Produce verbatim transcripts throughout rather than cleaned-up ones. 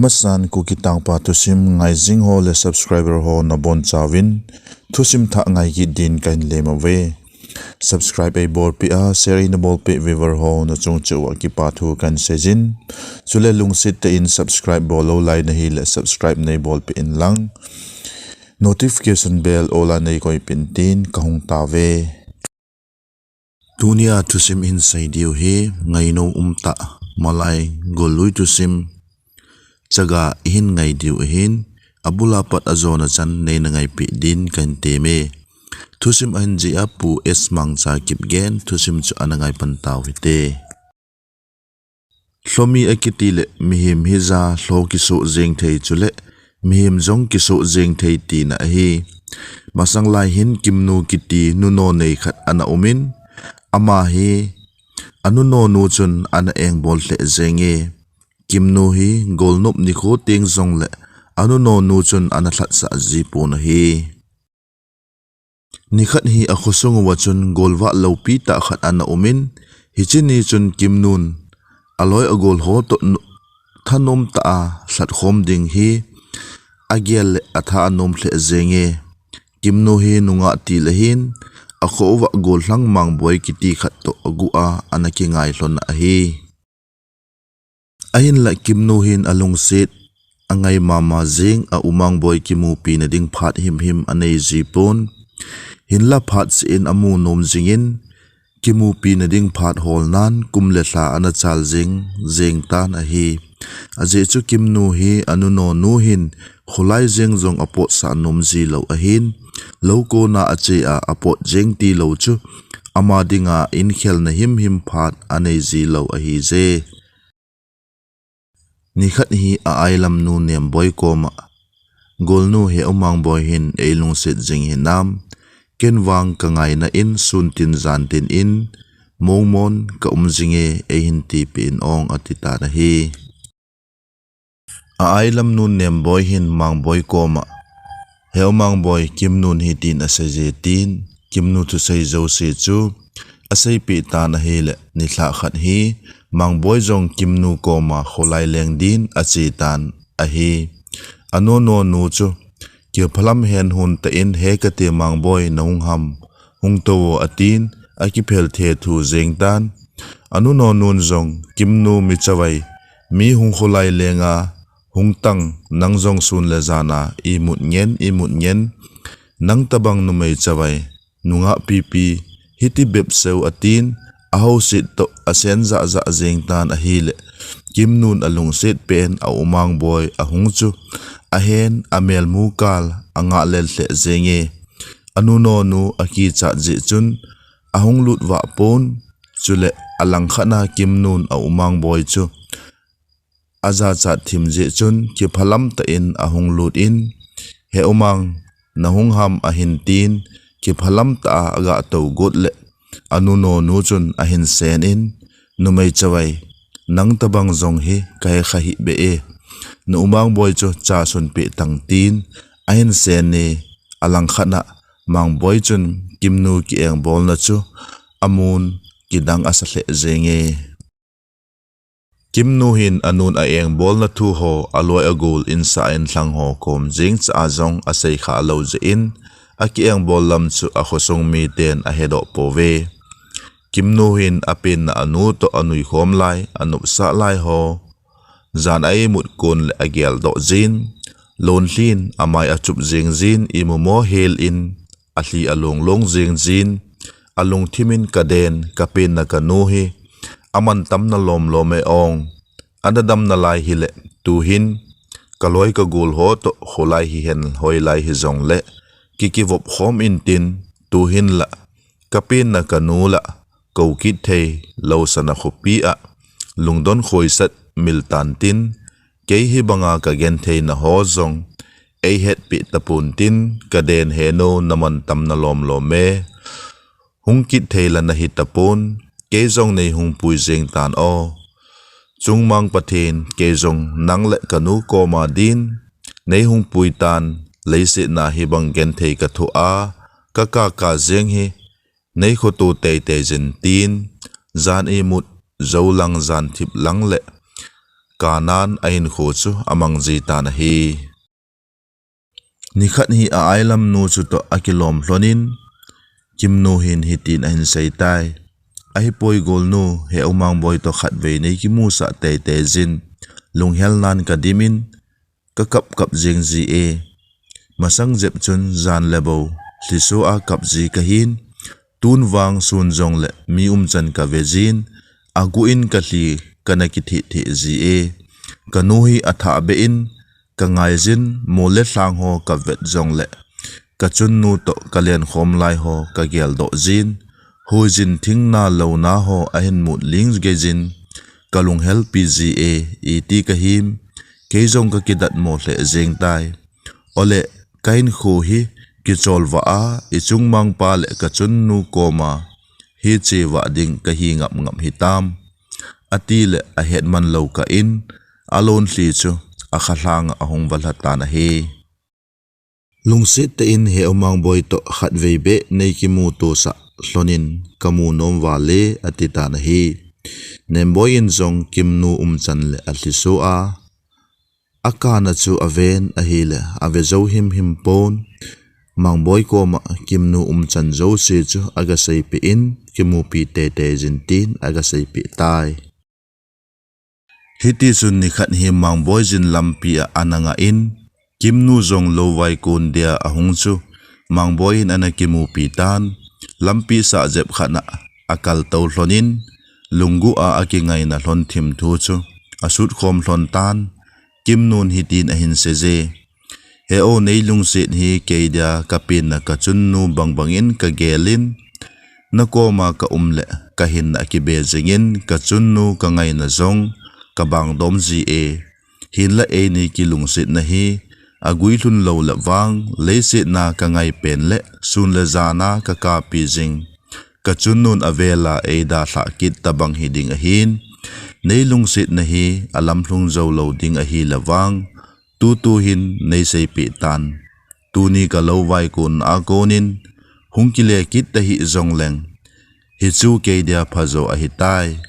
Masan Kuki Tangpa thusim ngai jing ho le subscriber ho nabon chauvin thusim thah ngai kit din kahin lem uve. Subscribe eibolpeh a, share eina bolpeh viewer ho nachung cheh uva kipa thu kahin seijin. Chule lungset tah in subscribe bol lou lai nahi le subscribe neibolpeh in lang, notification bell all a neikoipeh in tin kahung tauve. Tunia thusim ihin sei diu hi ngainom umtah, malai gollui thusim chaga ihin ngai diu ahin, abul a pat ajona chan neina ngaipeh din kahin temme. Thusim ahin jih a Pu S Mangcha Kipgen thusim chu ana ngai pan tau hite. Lhomi akiti le mihem hija lho kisoh jeng thei chule mihem jong kisoh jeng thei tina ahi. Masang lai hin Kimnu kiti nuno nei khat ana umin, ama hi anuno nu chun ana engbol lheh jenge. Kimnu hi golnop nikho teng jongle anuno nu chun ana lhatsah jipon ahi. Nikhat hi akhosung uva chun golvah loupi tah khat ana umin, hiche ni chun Kimnun aloi agol ho toh thanom tah a lhatkhom ding hi agel le atha anom lheh jenge. Kimnu hi nungah til ahin, akho uva gollhang Mangboi kiti khat toh aguh a ana kingai lhon ahi. Ahinla Kimnu hin alungset angai mama jeng a, u Mangboi kimupina ding phat himhim anei jipon. Hinla phat seh in amu nom jingin, kimupina ding phat holnan kum le lha ana chal jeng jeng tan ahi. Ajeh chu Kimnu hi anuno nu hin kholai jeng jong apotsah nom jilou ahin, lou kona ache a apot jeng tilou chu ama dinga inkhelna himhim phat anei jilou ahije. Nikhat hi a-ailamnu Nemboi koma, golnu, he u Mangboi hin eilungset jing hinam, ken vang kangaina in sun tin jan tin in mongmon kaum jinge, eihin tipeh in ong, atitan ahi. A-ailamnu Nemboi hin Mangboi koma, he u Mangboi, Kimnun hitin aseije, tin Kimnu thusei jouse chu aseipeh tan ahile, nilhah khat hi Mangboi jong Kimnu koma kholai leng din achetan ahi. Anuno nu chu kiphalam hen hun tah in, he kati Mangboi, nahung ham, hung tou o, atin akiphel thethu jeng tan. Anuno nun jong, Kimnu mi chavai, mi hung kholai lenga hung tang, nang jong sun le jan a imut ngen, imut ngen, nang tabang numei chavai, nungah pipi hiti bep seu, atin ahouset toh asen jahjah jeng tan ahile, Kimnun alungset pen a u Mangboi ahung chu ahen, amelmu kal angah lel lheh jenge. Anuno nu akichat jeh chun ahung lut vah pon, chule alangkhat a Kimnun a u Mangboi chu ajachat thim jeh chun kiphalam tah in ahung lut in, he u Mang, nahung ham, ahin tin, kiphalam tah a aga tou got le, anuno nu chun ahin sen in, numei chavai, nang tabang jong hi kahe kha hih beh e, na u Mangboi chu cha sunpeh tan, tin ahin sen e. Alangkhat a Mangboi chun Kimnu kiengbolna chu amun kidang asa lheh jenge. Kimnu hin anun a-engbolna thu ho, aloi agol, insah inlhang ho kom jeng cha a jong asei kha lou jeh in, akiengbol lam chu akhosung miten ahedoh pouve. Kimnu hin apenna anu toh anui khom lai, anopsah lai ho jan a imut kon le ageldoh jin, lonlhin amai achup jeng jin, imumo hel in alhi alonglong jeng jin, alungthim in, kaden, kapenna kanu hi amantam nalom lom e ong. Ana dam nalai hile, tuhin kaloi kagol ho toh kholai hihen hoilai hijongle, kikivop khom intin, tuhin la kapenna kanu la kou kit thei lou sana khopi a lungdon khoisat mil tan tin, kei hibanga kagentheina ho jong eihetpeh tapon tin, kaden, henu, namantam nalom lom e. Hung kit thei la nahi tapon, kei jong neihung pui jeng tan o. Chungmang Pathen, kei jong nang le kanu koma din neihung pui tan, leiset a hibang genthei kathoh a kakaka jeng hi neikhoto teitei jin tin, jan imut, jou lang, jan thip lang le Kanan a hinkho chu amang ji tan ahi. Nikhat hi a ailam nu chu toh akilom lhonin, Kimnu hin hitin ahin sei tai. Ahipoi golnu, he u Mangboi toh khatvei nei kimusah teitei jin, lunghel nan ka dimin, ka kap kap jing ji e. Masang jep chun jan le bo, lhiso a kap ji ka hin, tun vang sun jong le mi umchan ka ve jin, agu in ka lhi ka na kithih thih ji e. Ka nu hi athah beh in, ka ngai jin, mol le lhang ho ka vet jong le, ka chunnu toh ka lenkhom lai ho ka geldoh jin, huijin thingna lona ho ahin mut ling gei jin, ka lunghel pi ji e, iti ka him, kei jong ka kidat mo lheh jeng tai. Ole, ka hinkho hi kichol vah a, i chungmang pa le ka chunnu koma hi che vah ding ka hi ngap ngap hitam, ati le ahet man lo kah in, alon lhi chu akha lhang a ahung va lha tan ahi. Lungset tah in he u Mangboi toh khatvei beh nei kimu tosah lhonin ka mu nom vale ati tan ahi. Nemboi in jong Kimnu umchan le alhiso a, akana chu aven ahile ave jou him him pon. Mangboi koma Kimnu umchan jouse chu aga seipeh in, kimupi teitei jin tin aga seipeh tai. Hitichun nikhat hi Mangboi jin lampi a ana ngah in, Kimnu jong lou vaikon dia ahung chu Mangboi hin ana kimupi tan, lampi sah jep khat a akal tou lhonin, lunggu a akingaina lhon thim thu chu asut khom lhon tan, Kimnun hitin ahin sei je. He o, nei lungset hi kei dia ka penna ka chunnu bang bangin ka gelin, na koma ka um le ka hinna akibe jingin ka chunnu ka ngaina jong ka bangdom ji e. Hinla eini kilungsetna hi agui lhun lou le vang, leiset na ka ngai pen le sun le jan a ka kapi jing ka chunnun avel a eidalhah kit tabang hiding ahin, nei lungsetna hi alamlhung jou lou ding ahile vang, tutu hin nei seipeh tan. Tuni ka lou vaikon a konin hung kile kit tahih jongleng, hichu kei dia phajo ahitai,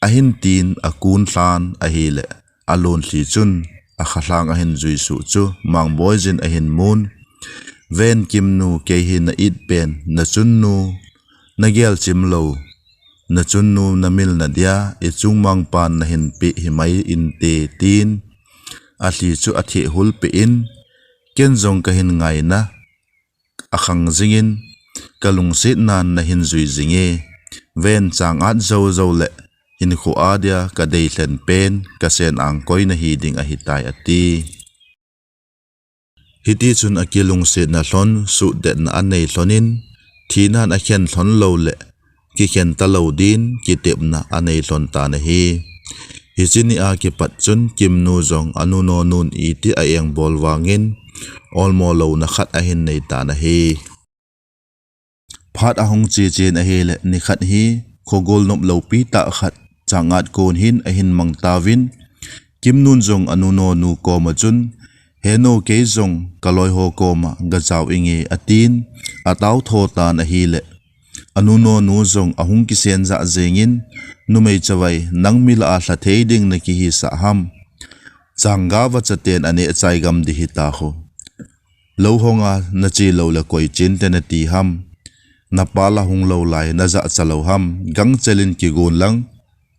ahin tin akun lhan ahile, alon lhi chun akha lhang ahin jui suh chu Mangboi jin ahin mun. Ven Kimnu, kei hi na it pen, na chunnu, na gel chim lou, na chunnu na milna dia i chungmang pan na hin peh himai inte, tin alhi chu atheh hulpeh in, ken jong ka hin ngaina akhang jingin, ka lungsetnan na hin jui jinge. Ven, chang at jou jou le hinkho a dia ka deilhen pen ka sen angkoi na hiding ahitai, ati. Hitichun akilungsetna lhon, suhdetna anei lhonin, thinan akhen lhon lou le kikhen talou din kitepna anei lhon tan ahi. Hiche ni a kipat chun Kimnu jong anunonun iti a engbol vangin, olmo louna khat ahin nei tan ahi. Phat ahung che chen ahile, nikhat hi khogol nop loupi tah khat chang at kon hin ahin mang tauvin, Kimnun jong anunonu koma chun, he nu, kei jong ka loiho koma gajao inge, atin, atao tho tan ahile, anunonu jong ahung kisen jah jengin, numei chavai, nang mi lah a lha thei ding na kihisah ham? Changga vachaten aneh chai gam ding hita khu. Lou honga na che lou le koi chinte na ti ham? Na pa la hung lou lai na jahcha lou ham? Gangchelin kigon lang,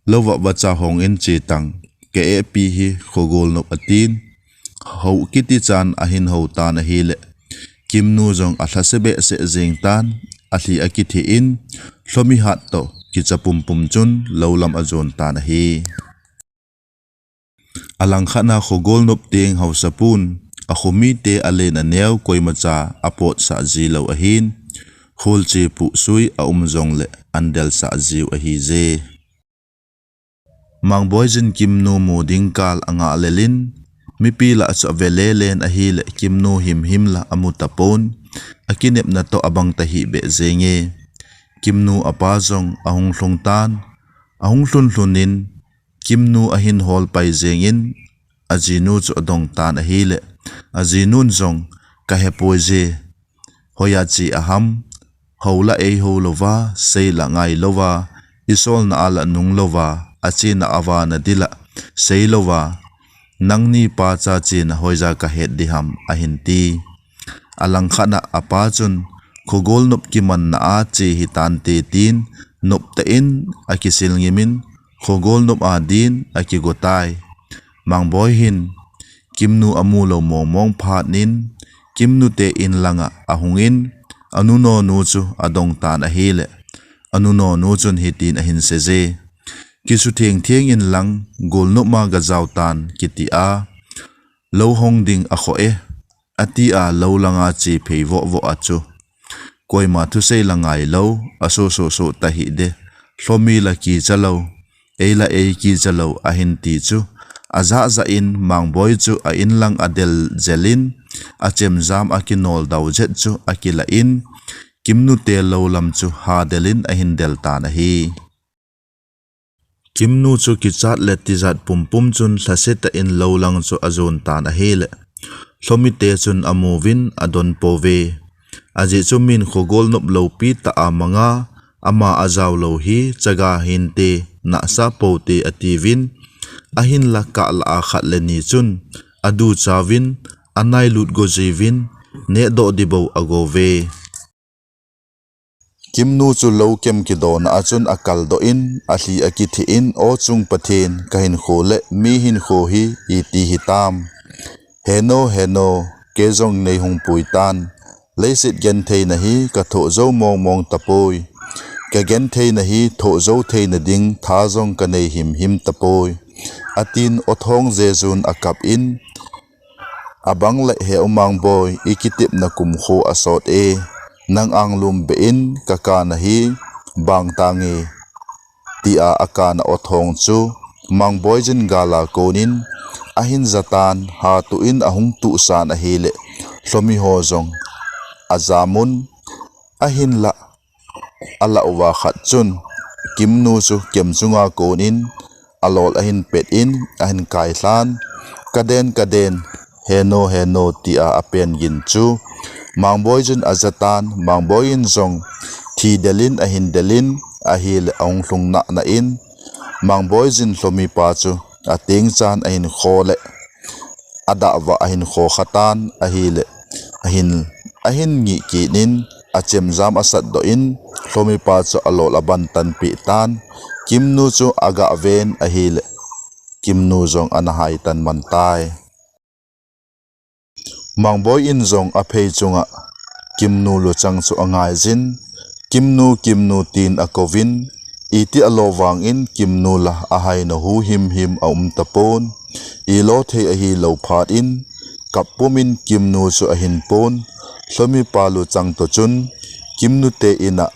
lou vah vacha hongin che tang, ka ehpi hi khogol nop, atin, hou kiti chan ahin hou tan ahile, Kimnu jong alhase behseh jeng tan, alhi akitheh in, lhomi hat toh kicha pumpum chun lou lam ajon tan ahi. Alangkhat na khogol nop teng haosapun, akhomite alen aneo koimacha apotsah ji lou ahin, kholche puhsui aum jongle andelsah jiu ahije. Mangboi jin Kimnu mu ding kal angah lelin, mipi lah chu ave lelen ahile Kimnu himhim la amu tapon, akinepna toh abang tahih beh jenge. Kimnu apa jong ahung lhung tan, ahung lhun lhunin, Kimnu ahin hol pai jengin, ajinu chu adong tan ahile, ajinun jong, ka hepoi je, hoiya che aham, hou la eihou louva, sei la ngai louva, isolna a la nung louva, achena a vana dila, seilouva, nangni pa cha chena hoija kahet diham, ahin ti. Alangkhat a apa chun, khogol nop kimanna a che hitante tin, noptah in akisil ngimin, khogol nop a din akigotai. Mangboi hin, Kimnu amulou mongmong phat in, Kimnu te in langa ahungin, anu nonu chu adongtan ahile, anu nonu chun hitin ahin seije. Kisutheng theng in lang, golnop ma gajaotan kiti a, lou hong ding akhoh e, ati a lou langa che phei vohvoh a chu. Koima thusei la ngailou, asososo tahih de, Lhomi la kichalou, ei la ei kichalou, ahin ti chu. Ajahjah in Mangboi chu a in lang adel jel in, achemjam akinol dau jet chu akilah in, Kimnu te lou lam chu hadel in ahin del tan ahi. Kimnu chu kichat le tijat pumpum chun lhasetah in lou lang chu ajon tan ahile, Lhomi te chun amuvin adonpouve. Ajeh chu min khogol nop loupi tah a manga, ama ajaolou hi chaga hinte, nahsa poute atiuvin, ahinla kahlah a khat le ni chun aduchauvin, anailut go jiuvin, nehdoh dibou agouve. Kimnu chu lou kem kidona a chun akaldoh in, alhi akitheh in, O chung Pathen, kahinkho le mi hinkho hi iti hitam. Heno, heno, kei jong neihung pui tan. Leiset gentheina hi kathoh jou mongmong tapoi. Kagentheina hi thoh jou theina ding tha jong kanei himhim tapoi, atin Othong Jejun akap in, abang le he U Mangboi, ikitepna kumkho asot e, nang anglum beh in kakana hi bang tange, tia akana Othong chu Mangboi jin gala konin ahin jatan, hatuh in ahung tuhsan ahile, Lhomi ho jong ajamun, ahinla alah uva khat chun Kimnu chu kem chunga konin alol ahin pet in ahin kailhan, kaden, kaden, heno, heno, tia apen gin chu Mangboi jin ajatan, Mangboi in jong thi del in ahin del in ahile ahung lhung nahnah in, Mangboi jin Lhomi pa chu atengchan ahin kho le adahva ahin kho khatan ahile, ahin, ahin ngih kit in achemjam asatdoh in, Lhomi pa chu alol abantan peh tan, Kimnu chu agah ven ahile, Kimnu jong ana haitan man tai. Mangboi in jong aphei chunga Kimnu luchang chu angaijin, Kimnu, Kimnu, tin akouvin, iti alo vangin Kimnu la ahaina hu himhim aum tapon, ilo thei ahilou phat in, kap pumin Kimnu chu ahin pon, Lhomi pa luchang toh chun, Kimnu te in a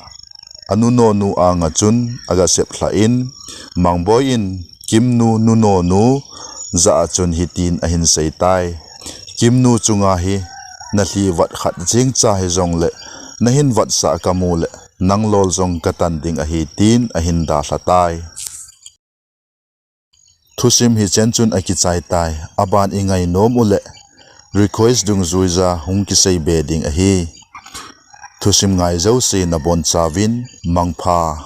anu nonu anga chun agasep lhah in, Mangboi in Kimnu nu nonu jah a chun hitin ahin seitai. Kimnu chunga hi nalhi vat khat jengcha hijongle nahin vatsah kamu le nanglol jong katan ding ahi tin ahin dalha tai. Thusim hichen chun akichai tai. Aban ingainom uleh request dungjuija hung kisei be ding ahi. Thusim ngai jouse nabonchauvin mangpha.